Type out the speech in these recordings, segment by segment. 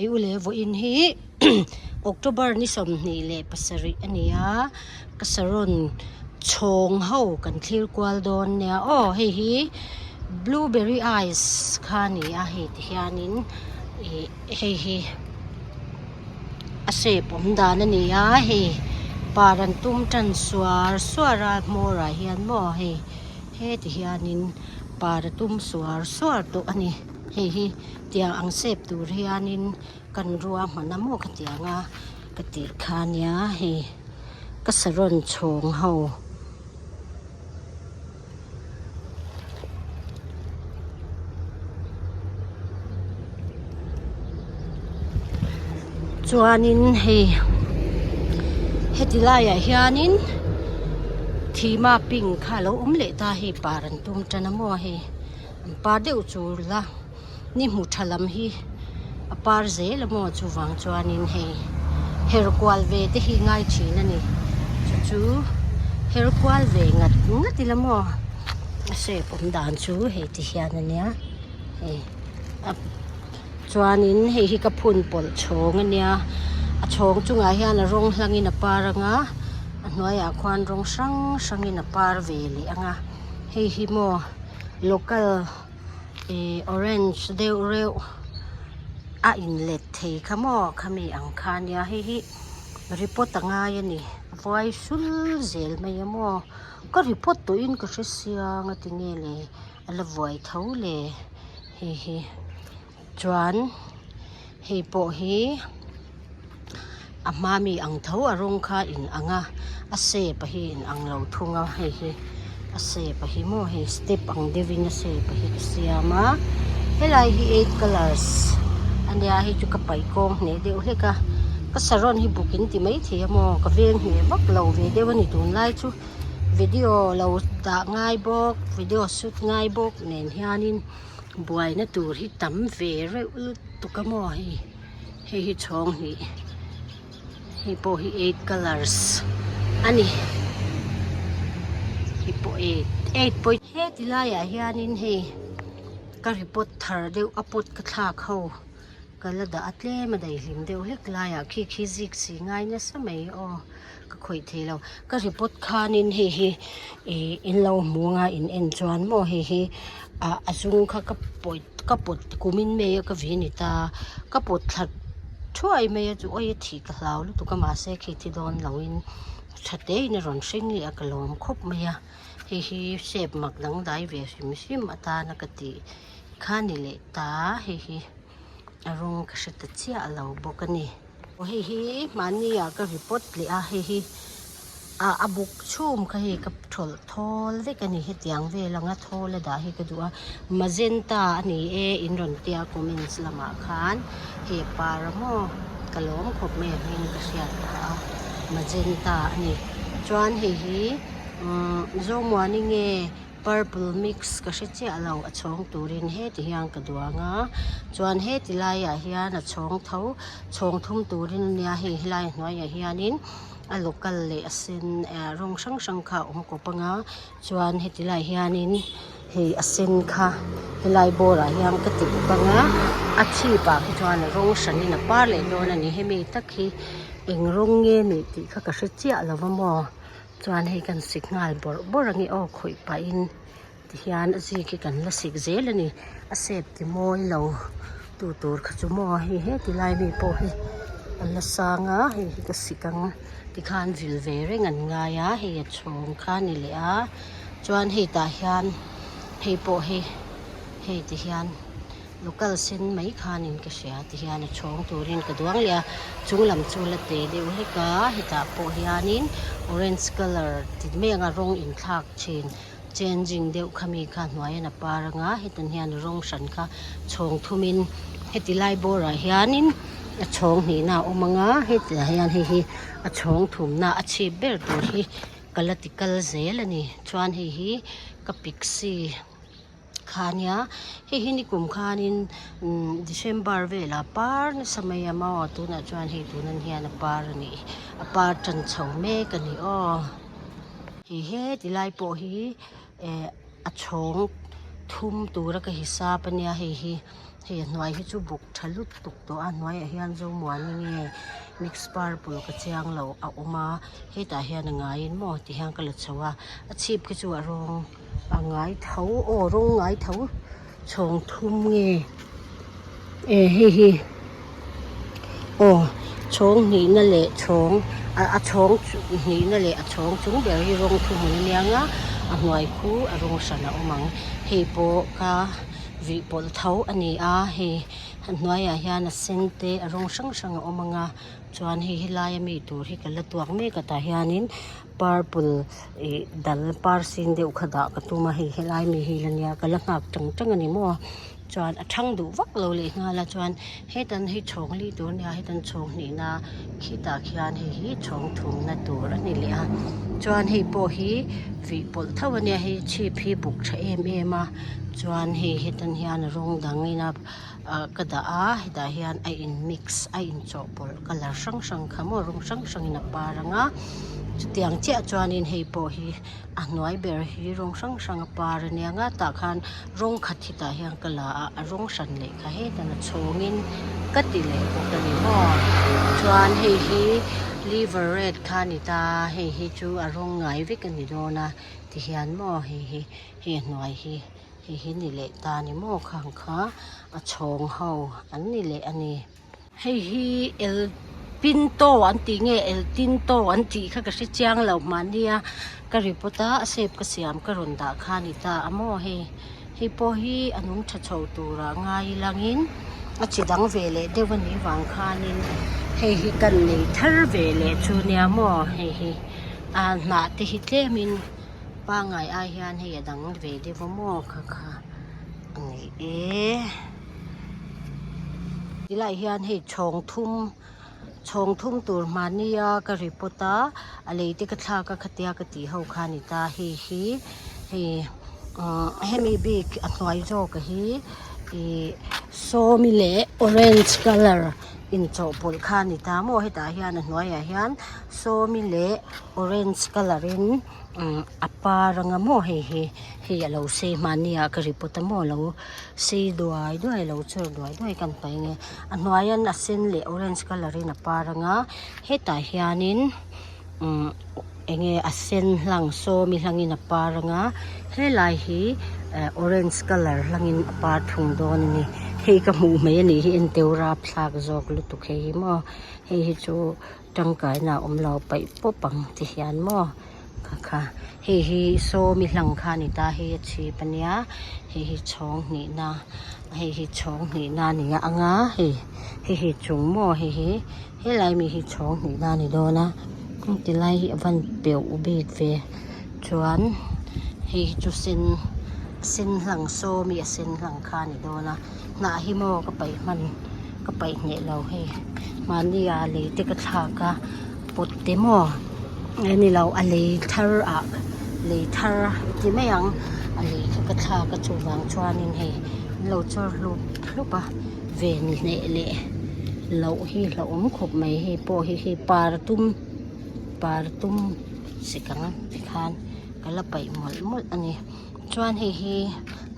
Hei u leh vawiin hi October ni 27 a ni a, ka saron chhawng ho kan thlir kual dawn nia aw hei hi blueberry ice kha a ni a hei ti hianin ih hei hi a shape awm dan a ni a hei par an tum tan suar suar a hmawr ah hian maw hei heti hianin par a tum suar suar tawh a ni hei hi. Tiang ang sep tur hianin kan rua hman a maw ka ti ang a ka tih kha nia hei ka saron chhawng ho. Chuanin hei heti laiah hianin thima pink kha a lo awm leh ta hei par an tum tan a maw hei. An par deuh chur la ni hmu tha lam hi a par zel a maw chuvang chuanin hei her kual ve te hi ngai thin a ni chu chu her kual ve ngat ngat ila maw a shape awm dan chu hei ti hian a nia hei a chuanin hei hi ka phun pawlh chhawng a nia a chhawng chungah hian a rawng hlangin a par ang a a hnuaiah khuan rawng hrang hrangin a par ve leh ang a hei hi maw. Local ih orange deuh reuh a inlet thei kha maw khami ang kha ania hei hi report a ngai a ni vuai sul zel mai a maw ka report tawhin ka hre siang a tinge le a la vuai tho le hei hi chuan hei pawh hi a hma mi ang tho a rawng kha in ang a a shape a hi in ang lo thung a hei hi a shape a hi maw hei step ang deuh in a shape a hi ka siam a helai hi eight colours a nia hei chu ka paih kawng hneh deuh hlek a ka saron hi buk in ti maithei a maw ka veng hneh vak lo ve deuh a ni tunlai chu video lo dah ngai bawk video shoot ngai bawk nen hianin. Buaina tur hi tam ve reuh lutuk a maw hei hei hi chhawng hnih hei pawh hi eight colours a ni hei pawh eight eight pawh heti laiah hianin hei ka report thar deuh a pot ka thlak ho ka la dah a tlem a daihlim deuh hlek laiah khi khi zik si ngai nasa mai aw. Ka khawih thei lo. Ka report khanin hei hi ih in lo hmu anga in en chuan maw hei hi ah a zung kha ka pawih ka pawt kumin mai a ka vi ni ta ka pawt thla thuai mai a chu awi a thih ka hlau lutuk a mahse khi thi dawn loin tha tein a rawn hring leh a ka lawm khawp mai a hei hi shape mak dangdai ve hrim hrim atana ka tih kha ni leh ta hei hi a rawng ka hre ta chiah lo bawk a ni. Hei hi mahni ah ka report leh a hei hi ah a buk chhum kha hei ka thawlh thawl vek a ni hetiang vel anga thawl a dah hi ka duh a magenta a ni e in rawn tia comments lamah khan he par maw ka lawm khawp mai a hming ka hriat phah a magenta a ni chuan hei hi umm zomuani nge. Purple mix ka hre chiah lo a chhawng turin heti hian ka duang a chuan heti laiah hian a chhawng tho chhawng thum turin a nia hei helai hnuaiah hianin a local leh a sen eh rawng hrang hrang kha a awm kawp ang a chuan heti laiah hianin hei a sen kha helai bawrah hian ka ti bawk ang a a chhip ah khi chuan a rawng hranin a par leh dawn a ni hemi tak hi eng rawng nge nih tih kha ka hre chiah lo va maw. Chuan hei kan sik nghal bawrh bawrh ang i aw khawih pahin tihian a zik hi kan la sik zel a ni a sep ti mawi lo tu tur kha chu maw hei heti lai mi pawh hi a la sang a hei hi ka sik ang tikhan vil ve reng an ngai a hei a chhawng kha a ni leh a chuan hei tah hian hei pawh hi hei ti hian. Local sen mai khanin ka hria ti hian a chhawng turin ka duang leh a chung lam chu la te deuh hlek a hetah pawh hianin orange colour ti mai anga rawng inthlak thin changing deuh kha mi kha hnuaiin a par anga hetan hian rawng hran kha chhawng thumin heti lai bawrah hianin a chhawng hnihna a awm anga hetah hian hei hi a chhawng thumna a chhip ber tur hi ka la ti kal zel a ni chuan hei hi ka pixie. Kha nia hei hi nikum khanin umm December velah par nasa mai a maw tunah chuan hei tunan hian a par a nih a par tan chho mek a ni aw hei he tilai pawh hi eh a chhawng thum tura ka hisap a nia hei hi. Hei a hnuai hi chu buk tha lutuk tawh a hnuaiah hian zomuani nge mix purple ka chiang lo a awm a hetah hian a ngaiin maw ti hian ka la chho a a chhip khi chu a rawng a ngai tho aw rawng ngai tho chhawng thum nge e hei hi aw chhawng hnihna leh chhawng a chhawng hnihna leh a chhawng chung ber hi rawng thuhmun a nia nga a hnuai khu a rawng hran a awm ang hei pawh kha. Vih pawlh tho a ni a hei a hnuaiah hian a sen te a rawng hrang hrang a awm ang a chuan hei helai ami tur hi ka la tuak mek a tah hianin purple ih dal par sin deuh kha dah ka tum a hei helai mi hi la nia ka la nghak tang tang a ni maw chuan a thang duh vak lo leh nghal a chuan hetan hei chhawng li tur a nia hetan chhawng hnihna khitah khian hei hi chhawng thumna tur a ni leh a chuan hei pawh hi vih pawlh tho a nia hei chhip hi buk tha em em a. Chuan hei hetan hian rawng dangin a ah ka dah a hetah hian a in mix a inchawhpawlh colour hrang hrang kha maw rawng hrang hrangin a par ang a chutiang chiah chuanin hei pawh hi a hnuai ber hi rawng hrang hrang a par ania nga tah khan rawng khat hi tah hian ka la a a rawng hran leh kha hetan a chhawngin ka ti leh bawk a ni maw chuan hei hi liver red kha a ni ta hei hi chu a rawng ngai vek a ni dawn a tihian maw hei hi. Hei a hnuai hi hei hi ni leh ta ni maw khang kha a chhawng ho an ni leh a ni. Hei hi el pinto an tih nge el tinto an tih kha ka hre chiang lo mahni a ka report a a shape ka siam ka rawn dah kha a ni ta a maw hei hei pawh hi a nung tha chho turah ngai langin a chi dang ve leh deuh a nih vang khanin hei hi kan nei thar ve leh chu nia maw hei hi a hnah te hi tlemin. Pangai ai hian hei a dang ve deuh a maw kha kha a ni e tilai hian hei chhawng thum chhawng thum tur mahni a ka report a a lei te ka thlak a khatia ka tih ho kha a ni ta hei hi hei umm hemi bik a hnuai zawk a hi ih sawmi leh orange colour inchawhpawlh kha a ni ta maw hetah hian a hnuaiah hian sawmi leh orange colour in a par anga maw hei hi hei alo sei hmani ah ka report a maw alo sei duai duai alo chawr duai duai kan paih ange a hnuai an a sen leh orange colour in a par anga hetah hianin umm enge a sen hlang sawmi hlangin a par anga helai hi eh orange colour hlangin a par thung dawn a ni hei ka hmuh mai anih hi enteu rapthlak zawk lutuk hei hi maw hei hi chu. Tangkaina a awm lo paih pawp ang ti hian maw kha kha hei hi sawmi hlang kha a ni ta hei a chhip a nia hei hi chhawng hnihna hei hi chhawng hnihna a ni ang a hei hei hi chung maw hei hi helai mi hi chhawng hnihna a ni dawn a tilai hi a van peuh bik ve chuan hei hi chu sen sen hlang sawmi a sen hlang kha a ni dawn a hnah hi maw ka paih hman. Ka paih hneh lo hei mahni ah lei te ka thlak a pot te maw a ni lo a lei thar ah lei thar ti mai ang a lei kha ka thlak a chuvang chuanin hei an lo chawr hlup hlup a ven hneh leh loh hi hlauhawm khawp mai hei pawh hi hei par tum par tum sik ang tikhan ka la paih mawlh mawlh a ni chuan hei hi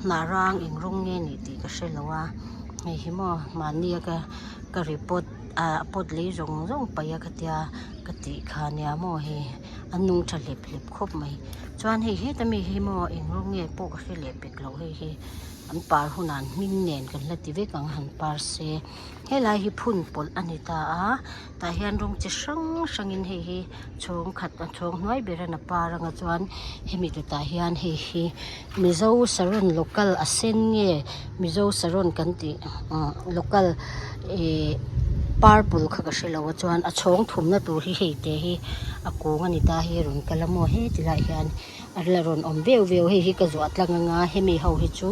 hnah rang eng rawng nge ni tih ka hrelo a. Hei hi maw mahni a ka ka report ah pot lei zawng zawng paih a khatia ka tih kha nia maw hei a nung tha hlep hlep khawp mai chuan hei heta mi hi maw eng rawng nge pawh ka hre leh pek lo hei hi an par hunah an hming nen kan la ti vek ang han par se helai hi phun pawlh a ni ta a tah hian rawng chi hrang hrangin hei hi chhawng khat a chhawng hnuai ber a par anga chuan hemi kawtah hian hei hi Mizo saron local a sen nge Mizo saron kan tih ah local ih purple kha ka hrelo a chuan a chhawng thumna tur hi hei te hi a kung a ni ta hi a rawn kal a maw heti lai hian a la rawn awm veu veu hei hi ka zuah tlang anga hemi ho hi chu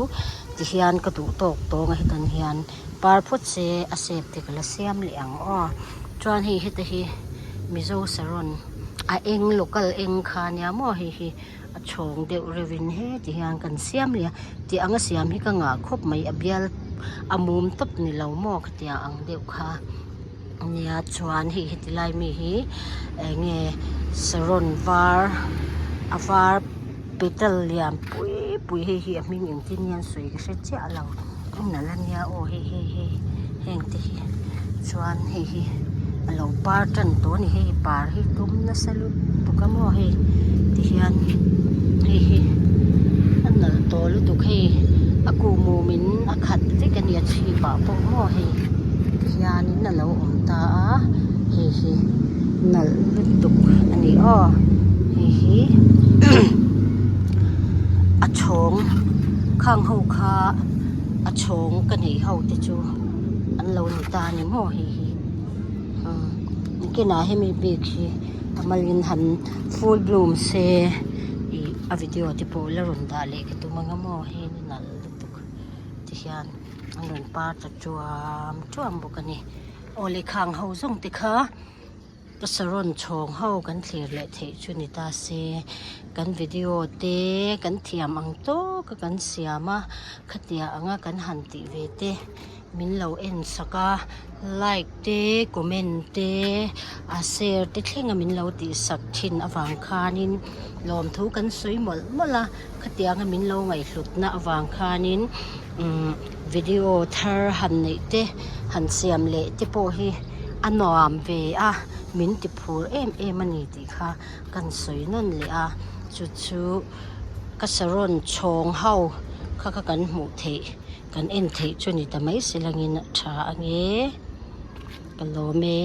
tihian ka duh tawk tawng a hetan hian par phawt se a shape te ka la siam leh ang aw chuan hei heta hi Mizo saron a eng local eng kha ania maw hei hi. A chhawng deuh reuh in heti hian kan siam leh a tih anga siam hi ka ngah khawp mai a bial a mum tawp ni lo maw khatiang ang deuh kha ania chuan hei heti lai mi hi eng nge saron var a var petal lian pui pui hei hi a hming engtin nge an sawi ka hre chiah lo. Nalh a nia aw hei hei hei heng te hi chuan hei hi a lo par tan tawh a ni hei par hi tum nasa lutuk a maw hei tihian hei hi a nalh tawh lutuk hei a kuhmum in a khat vek a ni a chhip ah pawh maw hei tihianin a lo awm ta a hei hi nalh lutuk a ni aw hei hi a chhawng khang ho kha a chhawng ka neih ho te chu an lo ni ta a ni maw hei hi umm nakinah hemi bik hi a malin han full bloom se ih a video te pawh la rawn dah leh ka tum ang a maw hei ni nalh lutuk ti hian an rawn par ta tuam tuam bawk a ni aw lehkhang ho zawng te kha. Ka saron chhawng ho kan thlir leh theih chu ni ta se, kan video te kan thiam ang tawk a kan siam a, khatia anga kan han tih ve te min lo en sak a, like te comment te a share te thleng a min lo tih sak thin avang khanin lawmthu kan sawi mawlh mawlh a, khatia anga min lo ngaihhlut na avang khanin umm video thar han neih te han siam leh te pawh hi. A nuam ve a, min ti phur em em a ni tih kha kan sawi nawn leh a, chu chu ka saron chhawng ho kha kha kan hmuh theih kan en theih chu ni ta mai se langin a tha ange ka lawm e.